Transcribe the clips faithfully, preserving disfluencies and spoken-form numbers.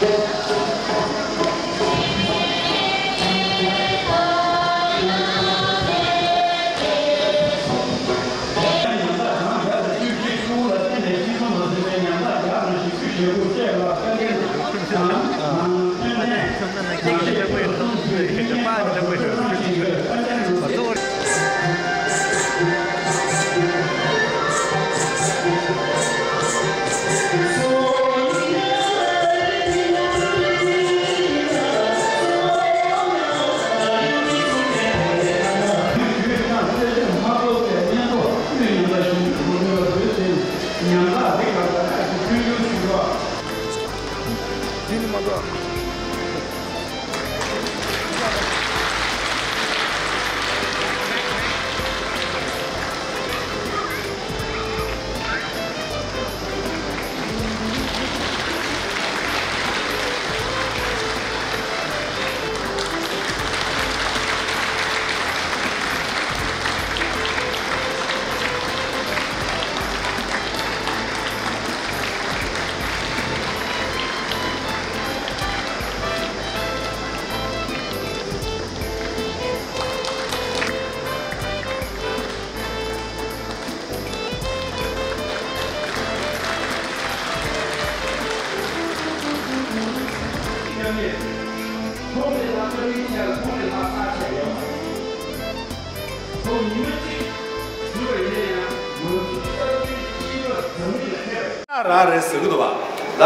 འདི་ནི་མ་གཏོགས། རང་རེད་ཟེར་གི་འདུག་བ། ད་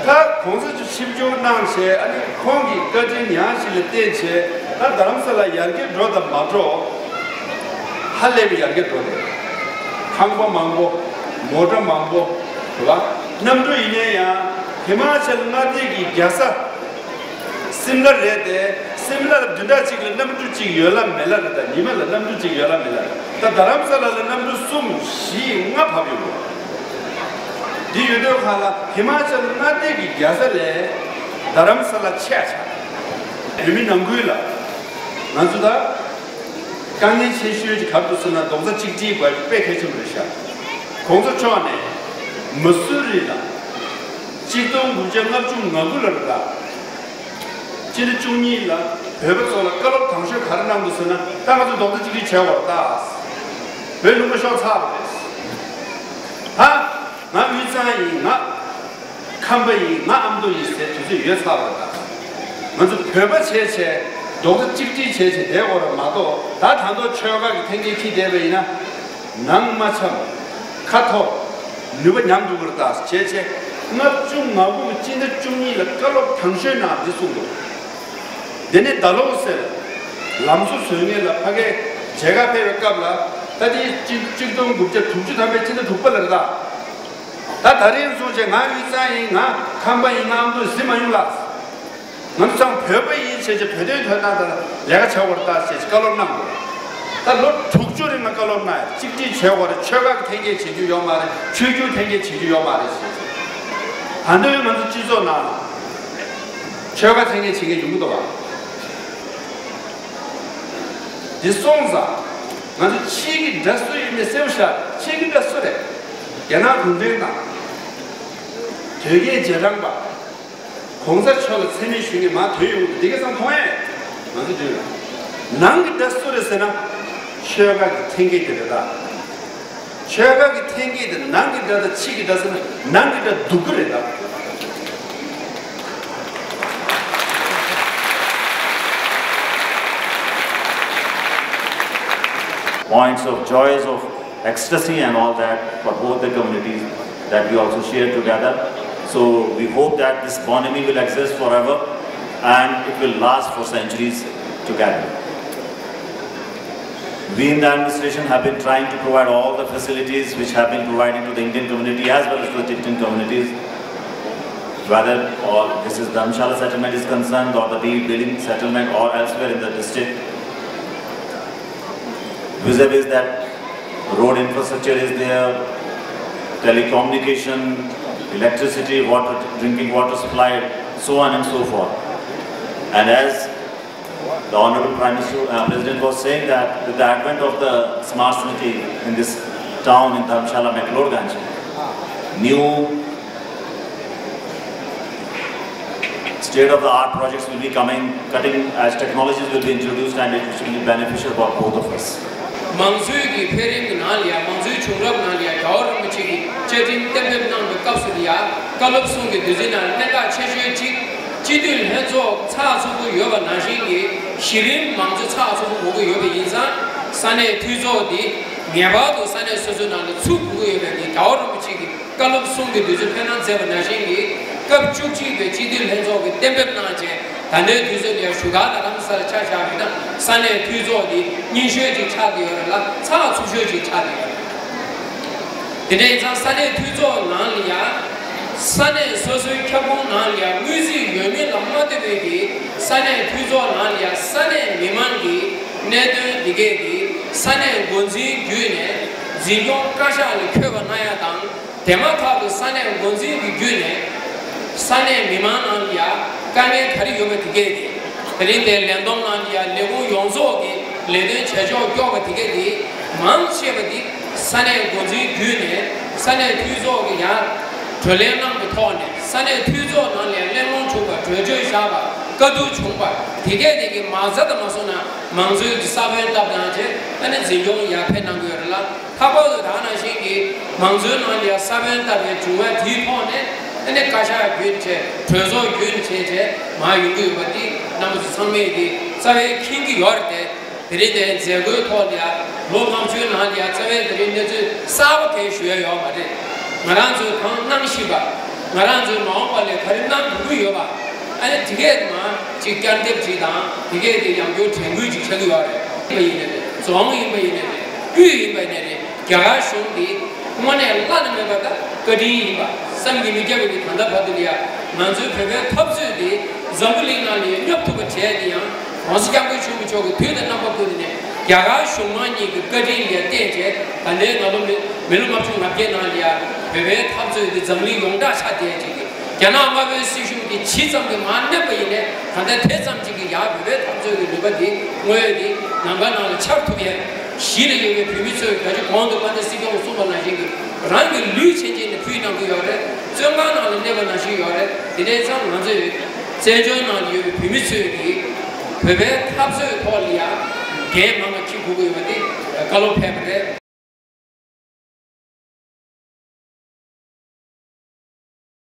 ད་གོང་ས་མཆོག་ཆིབས་བསྒྱུར་གནང་བྱས། ཨ་ནི་ཁོང་གི་བཀའ་དྲིན་ཡང་ཞིག་ལ་བརྟེན་བྱས། ད་རྡ་རམ་ས་ལ་ཡར་རྒྱས་འགྲོ་དང་མ་འགྲོ། ཧ་ལས་པའི་ཡར་རྒྱས་འགྲོ་འདུག་ཁང་པ་མང་པོ། མོ་ཊ་མང་པོ། རེད་བ། གནམ་གྲུ་ཡིན་ནའི་ཡང་ཧི་མ་ཅལ་མངའ་སྡེ་གི་རྒྱལ་ས་སིམ་ལ་རེད་དེ། སིམ་ལ་ལ་བདུན་ཕྲག་གཅིག་ལ་གནམ་གྲུ་གཅིག་ཡོད་ལ་མེད་ལ་རེད། ད་ཉི་མ་ལ་གནམ་གྲུ་གཅིག་ཡོད་ལ་མེད་ལ་རེད། ད་རྡ་རམ་ས་ལ་ལ་གནམ་གྲུ་གསུམ་བཞི་ལྔ་བབས་ཡོད་རེད། འདི་ཡོད་དུས་ཁ་ལ་ཧི་མ་ཅལ་མངའ་སྡེ་གི་རྒྱལ་ས་ལས་རྡ་རམ་ས་ལ་ཆེ་ཆ། བོད་མི་ནང་ཁུལ་ལ་ང་ཚོ་ད་དཀའ་ངལ་ཆེ་ཤོས་ཀྱི་ག་རེ་འདུག་ཟེར་ན། རྡོག་རྩ་གཅིག་སྒྲིལ་དགོས་པ་དཔེ་གལ་ཆེན་པོ་རེད་ཤག་གོང་ས་མཆོག་ནས་མ་སུ་རི་ལ་གཅིག་སྟོང་དགུ་བརྒྱ་ལྔ་བཅུ་ང་དགུ་ལ་རེད་ད། སྤྱི་ཟླ་བཅུ་གཉིས་ལ་བོད་པ་ཚོ་ལ་བཀའ་སློབ་དང་ཤོས་ག་རེ་གནང་འདུག་ཟེར་ན། ད་ང་ཚོ་རྡོག་རྩ་གཅིག་སྒྲིལ་བྱས་པ་རེད་ད། བོད་ལུང་པ་ཤོར་ཚར་བ་རེད། ད་ང་དབུས་གཙང་ཡིན། ང་ཁམས་པ་ཡིན། ང་ཨ་མདོ་ཡིན་ཟེར་དུས་ཚོད་ཡོལ་ཚར་བ་རེད་ད། ང་ཚོ་བོད་པ་བྱས་བྱས། རྡོག་རྩ་གཅིག་སྒྲིལ་བྱས་བྱས་བསྡད་དགོས་རེད་མ་གཏོགས། ད་ད་དུང་ཆོལ་ཁ་གི་འཐེན་འཁྱེར་འཁྱེར་བསྡད་པ་ཡིན་ན། ནང་མ་འཆམ། ཁ་འཐོར། ནུས་པ་ཉམས་འགྲོ་གི་རེད་ད་བྱས་བྱས། ལྔ་བཅུ་ང་དགུ་གི་སྤྱི་ཟླ་བཅུ་གཉིས་ལ་བཀའ་སློབ་དང་ཤོས་ནང་འདི་གསུངས་འདུག་དེ་ནས་ད་ལོ་ཟེར། ལམ་བཟོ་བཟོ་མཁན་ལ་ཕ་གིར་མཇལ་ཁ་ཕེབས་པའི་སྐབས་ལ། ད་དེ་གཅིག་གཅིག་སྟོང་དགུ་བརྒྱ་དྲུག་ཅུ་ཐམ་པའི་སྤྱི་ཟླ་དྲུག་པ་ལ་རེད་ད། ད་ད་རིང་སོང་བྱས་ང་དབུས་གཙང་ཡིན། ང་ཁམས་པ་ཡིན། ང་ཨ་མདོ་ཟེར་མ་ཡོང་ལ། ང་ཚོ་ཚང་བོད་པ་ཡིན་བྱས་བྱས། བོད་དོན་དོན་དག་དང་ལས་ཀ་བྱ་དགོས་རེད་ད་ཟེར་བྱས་བཀའ་སློབ་གནང་དགོས། ད་ལོ་དྲུག་ཅུ་རིང་ལ་བཀའ་སློབ་གནང་ཡ། གཅིག་སྒྲིལ་བྱེད་དགོས་རེད། ཆོལ་ཁ་གི་འཐེན་འཁྱེར་བྱེད་རྒྱུ་ཡོད་མ་རེད། ཆོས་བརྒྱུད་འཐེན་འཁྱེར་བྱེད་རྒྱུ་ཡོད་མ་རེད་ཟེར་བྱས། ད་ལྟ་ང་ཚོ་སྤྱི་ཚོགས་ནང་ཆོལ་ཁ་འཐེན་འཁྱེར་བྱེད་མཁན་ཡོང་གི་འདུག་བ། འདི་སོང་ཙང་ང་ཚོ་ཕྱིའི་གི་དགྲ་སུ་ཡིན་མིན་གསལ་པོ་ཤར། ཕྱིའི་གི་དགྲ་སུ་རེད། རྒྱ་ནག་གུང་ཁྲན་ཏང་། དོལ་རྒྱལ་རྗེས་འབྲང་པ། གོང་ས་མཆོག་ལ་མཚན་སྨད་ཞུ་མཁན་མར་ཐོན་ཡོང་གི་འདུག་འདི་ག་ཚང་མཐོང་ཡས། ང་ཚོ་འདི་ལ་ནང་གི་དགྲ་སུ་རེད་ཟེར་ན། ཆོལ་ཁ་གི་འཐེན་འཁྱེར་དེ་རེད་ད། ཆོལ་ཁ་གི་འཐེན་འཁྱེར་དེ་ནང་གི་དགྲ་དང་ཕྱི་གི་དགྲ་ཟེར་ན། ནང་གི་དགྲ་སྡུག་གི་རེད་ད། Points of joys of ecstasy and all that for both the communities that we also share together. So we hope that this bonhomie will exist forever and it will last for centuries together. We in the administration have been trying to provide all the facilities which have been providing to the Indian community as well as to the Tibetan communities, whether or this is Dharamshala settlement is concerned or the Deep Billing settlement or elsewhere in the district. Vis-a-vis that, road infrastructure is there, telecommunication, electricity, water, drinking water supply, so on and so forth. And as the Honorable Prime Minister, uh, President was saying that with the advent of the smart city in this town in Dharamshala, McLeodganj, new State of the art projects will be coming, cutting edge technologies will be introduced, and it will be beneficial for both of us. མང་གཙོའི་གི་འཕེལ་རིམ་གྱི་ནང་ལ་ཡང་། མང་གཙོའི་བྱུང་རབས་ནང་ལ་ཡང་རྒྱལ་བ་རིན་པོ་ཆེ་གིས་བཅའ་ཁྲིམས་གཏན་འབེབས་གནང་པའི་སྐབས་སུ་ལ་ཡང་། བཀའ་སློབ་གསུང་གི་བདུད་རྩི་ནང་གནད་འགག་ཆེ་ཤོས་གཅིག་སྤྱི་འཐུས་ལྷན་ཚོགས་ཚགས་ཚུད་པོ་ཡོད་པ་ནང་བཞིན་གྱི་གཞི་རིམ་མང་གཙོ་ཚགས་ཚུད་པོ་དགོས་ཀྱི་ཡོད་པ་ཡིན་ཙང་། ས་གནས་འཐུས་ཚོགས་འདི་ངེས་པར་དུ་ས་གནས་སོ་སོའི་ནང་ལ་ཚུད་དགོས་ཀྱི་ཡོད་པའི་གི་རྒྱལ་བ་རིན་པོ་ཆེ་གིས་བཀའ་སློབ་གསུང་གི་བདུད་རྩི་འཕེན་གནང་མཛད་པ་ནང་བཞིན་གྱི་སྐབས་བཅུ་གཅིག་པའི་སྤྱི་འཐུས་ལྷན་ཚོགས་ཀྱིས་གཏན་འབེབས་གནང་རྗེས། ད་ལྟའི་དུས་ཚོད་ལ་བཞུགས་སྒར་དང་རྡ་རམ་ས་ལ་ཆ་བཞག་པ་ཡིན་ན། ས་གནས་འཐུས་ཚོགས་འདི་རྙིང་ཤོས་ཅིག་ཆགས་ཀྱི་ཡོད་རེད་ལ། ཚགས་ཚུད་ཤོས་ཅིག་ཆགས་ཀྱི་ཡོད་རེད། དེ་འདྲ་ཡིན་ཙང་ས་གནས་འཐུས་ཚོགས་ནང་ལ་ཡང་། ས་གནས་སོ་སོའི་ཁྱབ་ཁོངས་ནང་ལ་ཡང་དངུལ་རྩིས་ཡོད་མེད་ལ་མ་ལྟོས་པའི་གི་ས་གནས་འཐུས་ཚོགས་ནང་ལ་ཡང་ས་གནས་མི་མང་གི་གནད་དོན་འདི་གས་འདི་ས་གནས་འགོ་འཛིན་བརྒྱུད་ནས་འཛིན་སྐྱོང་བཀའ་ཤག་ལ་འཁྱོལ་བ་གནང་ཡ་དང་། དེ་མ་ཐག་ཏུ་ས་གནས་འགོ་འཛིན་གྱི་བརྒྱུད་ནས་ས་གནས་མི་མང་ནང་ལ་ཡ་དཀའ་ངལ་ག་རེ་ཡོད་པ་དེ་གས་དེ། དེ་རིང་དེ་ལས་བསྡོམས་ནང་ལ་ཡ་ལས་ཁུངས་ཡོངས་རྫོགས་ཀྱི་ལས་དོན་བྱེད་ཕྱོགས་སྐྱོར་བ་དེ་གས་དེ་མང་ཆེ་བ་དེ་ས་གནས་འགོ་འཛིན་བརྒྱུད་ནས་ས་གནས་འཐུས་ཚོགས་ཀྱི་ཡ་བགྲོ་གླེང་གནང་གི་ཐོག་ནས། ས་གནས་འཐུས་ཚོགས་ནང་ལ་ཡ་གླེང་སློང་བྱུང་བ། གྲོས་ཆོད་བཞག་པ། བཀའ་བསྡུར་བྱུང་བ་དེ་གས་དེ་གི་མ་རྩ་དང་མ་སོང་ན་མང་གཙོའི་གི་ས་བོན་བཏབ་གནང་རྗེས། ཨ་ནི་འཛིན་སྐྱོང་ཡར་འཕེལ་གནང་གི་ཡོད་རེད་ལ། ལྷག་པར་དུ་ད་ག་ནང་བཞིན་གྱི་མང་གཙོའི་ནང་ལ་ཡ་ས་བོན་བཏབ་པའི་བྱུང་བ་དེའི་ཐོག་ནས། ཨ་ནི་བཀའ་ཤག་བརྒྱུད་བྱས། གྲོས་ཚོགས་བརྒྱུད་བྱས་བྱས་མར་ཡོང་གི་ཡོད་པ་འདི་རྣམ་པ་ཚོ་ཚང་མས་ཀྱི་རྩ་བའི་མཁྱེན་གྱི་ཡོད་རེད་དེ། དེ་རིང་དེ་མཛད་སྒོའི་ཐོག་ལ་ཡ་ལོ་ལྔ་བཅུའི་ནང་ལ་ཡ་རྩ་བའི་དེ་རིང་གནས་ཚུལ་གསར་པ་གང་ཞུ་ཡ་ཡོད་མ་རེད། ང་རང་ཚོས་གང་གནང་བཞིན་པ། ང་རང་ཚོས་མ་འོངས་པ་ལ་ག་རེ་གནང་དགོས་ཀྱི་ཡོད་པ། ཨ་ནི་དེ་གས་མ་ཅིག་བསྐྱར་འདེབས་ཅིག་དང་། དེ་གས་དེ་ཡང་བསྐྱར་དྲན་སྐུལ་ཅིག་བྱ་གི་ཡོད་རེད། ཡིན་པ་ཡིན་ནའི་རེད། རྫོང་ཡིན་པ་ཡིན་ནའི་རེད། དབུས་ཡིན་པ་ཡིན་ནའི་རེད། རྒྱ་གར་གཞུང་འདི་དངོས་གནས་བླ་ན་མེད་པ་དང་བཀའ་དྲིན་ཡིན་པ་བསམ་གྱིས་མི་ཁྱབ་པའི་གི། ད་ལྟ་བར་དུ་ལ་ཡ་ང་ཚོའི་བོད་པའི་འཐབ་རྩོད་འདི་འཛམ་བུ་གླིང་ནང་ལ་ཡ་སྙོབ་ཐུབ་པ་བྱས་ཏེ། ཡང་༸གོང་ས་༸སྐྱབས་མགོན་ཆེན་པོ་མཆོག་གིས་དུས་དང་རྣམ་པ་ཀུན་ཏུ་ནས་རྒྱ་གར་གཞུང་མང་གཉིས་ཀྱི་བཀའ་དྲིན་ལ་བརྟེན་བྱས། ད་ལྟའི་ང་ཚོ་མི་མི་ལོ་ལྔ་བཅུ་ང་བརྒྱད་ནང་ལ་ཡ་བོད་པའི་འཐབ་རྩོད་འདི་འཛམ་གླིང་ཡོངས་གྲགས་ཆགས་བསྡད་ཅིག་གི། རྒྱ་ནག་དམར་པོའི་སྲིད་གཞུང་གིས་ཇི་ཙམ་གྱིས་མར་མནན་པ་ཡིན་ནའི། ད་ལྟ་དེ་ཙམ་ཅིག་གིས་ཡ་བོད་པའི་འཐབ་རྩོད་ཀྱི་ནུས་པ་འདི་དངོས་ཡོད་འདི་ནམ་མཁའ་ནང་ལ་འཆར་ཐུབ་ཡས། གཞིས་ལ་ཡོད་པའི་བོད་མི་ཚོས་ད་ཅི་གོང་དུ་དཔལ་ལྡན་སྲིད་སྐྱོང་གསུངས་པ་ནང་བཞིན་གྱི་རང་གི་ལུས་ཆེན་ཆེན་ནས་ཕུལ་གནང་གི་ཡོད་རེད། བཙོན་ཁང་ནང་ལ་གནས་པ་ནང་བཞིན་ཡོད་རེད། དེ་འདྲའི་ཙང་ང་ཚོས་བཙན་བྱོལ་ནང་ལ་ཡོད་པའི་བོད་མི་ཚོས་ཀྱིས་བོད་པའི་འཐབ་རྩོད་ཐོག་ལ་ཡ་འགན་མང་ང་འཁྱེར་དགོས་ཀྱི་ཡོད་པ་དེ་བཀའ་སློབ་ཕེབས་པ་རེད།